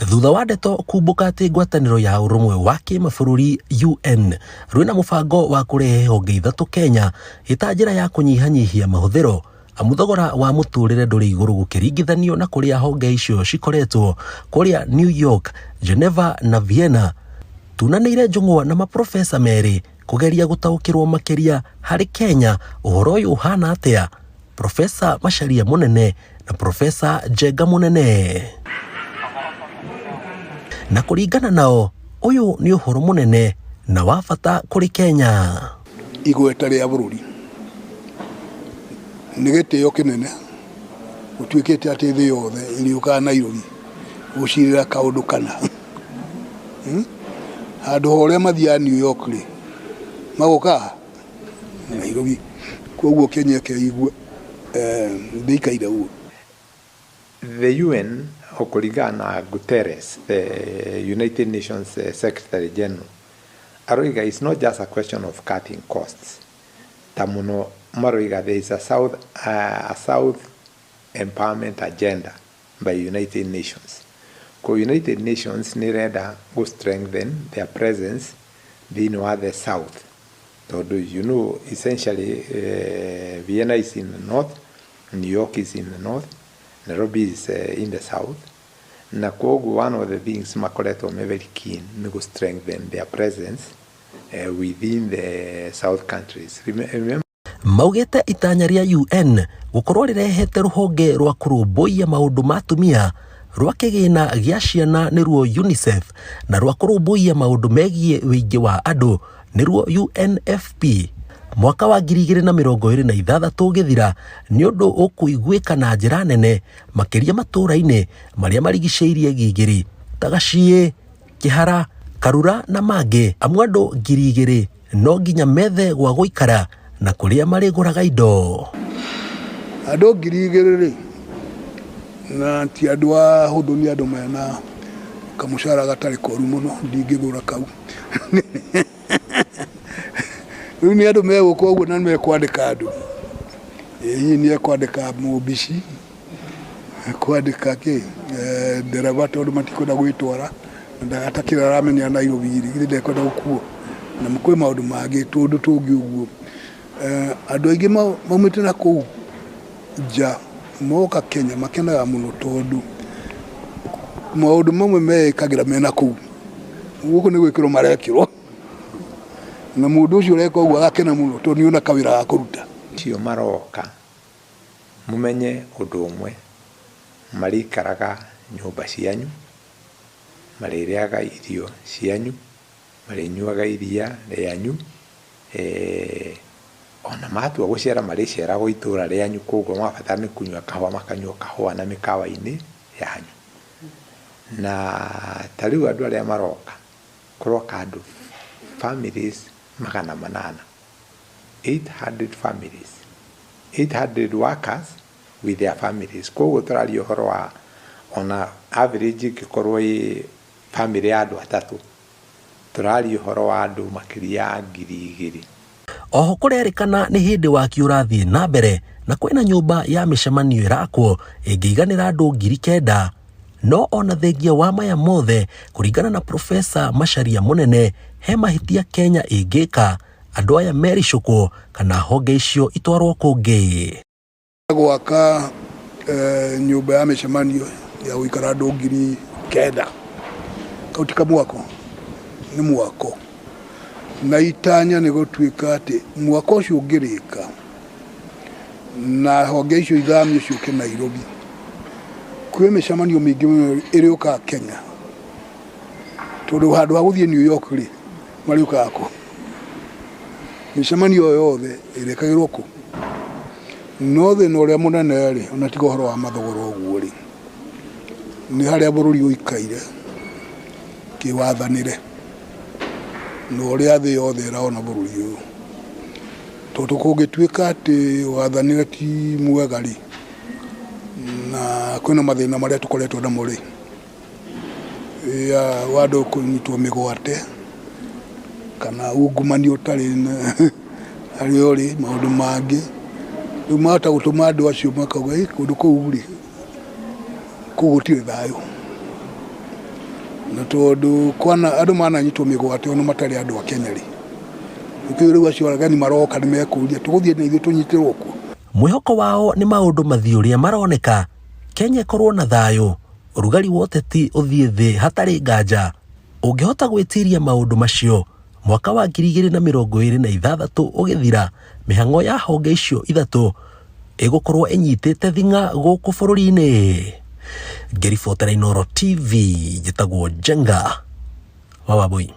Thutha wa ndeto kumbũka atĩ ngwatanĩro ya ũrũmwe wa kĩmabũrũri UN rwĩna mũbango wa kũrehe honge ithatũ Kenya ĩta njĩra ya kũnyihanyihia mahũthĩro amu thogora wa mũtũrĩre ndũrĩ igũrũ gũkĩringithanio na kũrĩa honge icio cikoretwo kũrĩa New York, Geneva na Vienna. Tunanĩire njũng'wa na maprofesa merĩ kũgeria gũtaũkĩrwo makĩria harĩ Kenya ũhoro ũyũ ũhana atĩa. Profesa Macharia Mũnene na Profesa Njenga Mũnene. Na kũringana nao ũyũ nĩ ũhoro mũnene na wa bata kũrĩ Kenya. Igweta rĩa bũrũri nĩ gĩtĩo kĩnene gũtuĩkĩte atĩ thĩ yothe ĩrĩũkaga Nairobi gũcirĩra kaũndũ kana. Handũ ha ũrĩa mathiaga New York rĩ, magoka Nairobi. Koguo Kenya ĩkeigue ndĩikaire ũguo. The UN, kũringana na Guterres, the United Nations Secretary General, aroiga it's not just a question of cutting costs. Ta mũno maroiga there is a South empowerment agenda by United Nations. Ko United Nations nĩ ĩrenda go strengthen their presence thĩinĩ wa the South. Tondũ essentially Vienna is in the north, New York is in the north, Nairobi is in the south. Na koguo one of the things makoretwo me very keen nĩ go strengthen their presence within the south countries. Remember Maugĩte itanya rĩa UN gũkorwo rĩrehete rũhonge rwa kũrũmbũiya maũndũ ma atumia rwa kĩgĩna gĩa ciana nĩruo UNICEF na rwa kũrũmbũiya maũndũ megiĩ ũingĩ wa andũ nĩruo UNFP mwaka wa 2026 ũgĩthira nĩ ũndũ ũkũiguĩka na njĩra nene makĩria matũũra-inĩ marĩa marigicĩirie Gigiri ta Gaciĩ, Kĩhara, Karura na mangĩ amu andũ 2000 no nginya methe gwa gũikara na kũrĩa marĩgũraga indo. Andũ 2000 rĩ, na ti andũ ahũthũ, nĩ andũ mena kamũcara gatarĩ koru mũno, ndingĩthũra kau. Rĩu nĩ andũ megũka ũguo na nĩ mekwandĩka andũ. Ĩ hihi nĩ ekwandĩka mũmbici, ekwandĩka kĩ, ndereba tondũ matikwenda gwĩtwara na atakĩrĩ aramenya Nairobi rĩ, githĩ ndekwenda gũkuo. Na kwĩ maũndũ mangĩ tũndũ tũngĩ ũguo. Andũ aingĩ maumĩte na kũu nja moka Kenya makenaga mũno tondũ maũndũ mamwe meĩkagĩra mena kũu. Gũkũ nĩ gwĩkĩrwo marekĩrwo. Na mũndũ ũcio ũreka ũguo agakena mũno tondũ nĩ ona kawĩra ga kũruta. Acio maroka mumenye ũndũ ũmwe, marĩikaraga nyũmba cianyu, marĩrĩaga irio cianyu, marĩnyuaga iria rĩanyu, ona matua gũcera marĩceragwo itũra rĩanyu, koguo mabatara nĩ kũnyua kahũa makanyua kahũa na mĩkawa-inĩ yanyu. Na ta rĩu andũ arĩa maroka, kũroka andũ families 800, 800 families, 800 workers with their families. Koguo tũraria ũhoro wa ona average ĩngĩkorwo ĩ family ya andũ atatũ, tũraria ũhoro wa andũ makĩria ya 2000. Oho kũrerĩkana nĩ hĩndĩ waki ũrathiĩ na mbere na kwĩna nyũmba ya mĩcemanio ĩrakwo ĩngĩiganĩra andũ 9000. No ona thengia wa maya mothe kũringana na Profesa Macharia Mũnene he mahĩtia Kenya ĩngĩka andũ aya mericũkwo kana honge icio itwarwo kũngĩ. Gwaka nyũmba ya mĩcemanio ya gũikara andũ 9000, kau ti kamwako, nĩ mwako. Na itanya nĩ gũtuĩka atĩ mwako ũcio ũngĩrĩka na honge icio ithamio ciũke Nairobi, kwĩ mĩcemanio mĩingĩ mũno ĩrĩũkaga Kenya tondũ handũ ha gũthiĩ New York rĩ, marĩũkaga kũ? Mĩcemanio yothe ĩrĩkagĩrwo kũ? No thĩna ũrĩa mũnene rĩ, ona tiga ũhoro wa mathogora ũguo rĩ, nĩ harĩa bũrũri ũikaire kĩwathanĩre na ũrĩa thĩ yothe ĩrona bũrũri ũyũ. Tondũ kũngĩtuĩka atĩ wathanĩre ti mwega rĩ, na kwĩna mathĩna marĩa tũkoretwo namo rĩ, ya wa andũ kũnyitwo mĩgwate kana ungumania ũtarĩ harĩa ũrĩ, maũndũ mangĩ rĩu mahota gũtũma andũ acio makauga, "Ĩ, kũndũ kũu rĩ, kũu gũtirĩ thayũ." Na tondũ kwana andũ mananyitwo mĩgwate ona matarĩ andũ a Kenya rĩ, nĩkĩo rĩu acio ageni maroka nĩ mekũria tũgũthiĩ na ithuĩ tũnyitĩrwo kuo. Mwĩhoko wao nĩ maũndũ mathiĩ ũrĩa maroneka, Kenya ĩkorwo na thayũ, ũrugarĩ wa ũteti ũthiĩ thĩ hatarĩ nganja. Ũngĩhota gwĩtiria maũndũ macio, mwaka wa 2026 ũgĩthira, mĩhang'o ya honge icio ithatũ ĩgũkorwo ĩnyitĩte thing'a gũkũ bũrũri-inĩ. Ngĩribotera Inooro TV, njĩtagwo Njenga wa Wambui.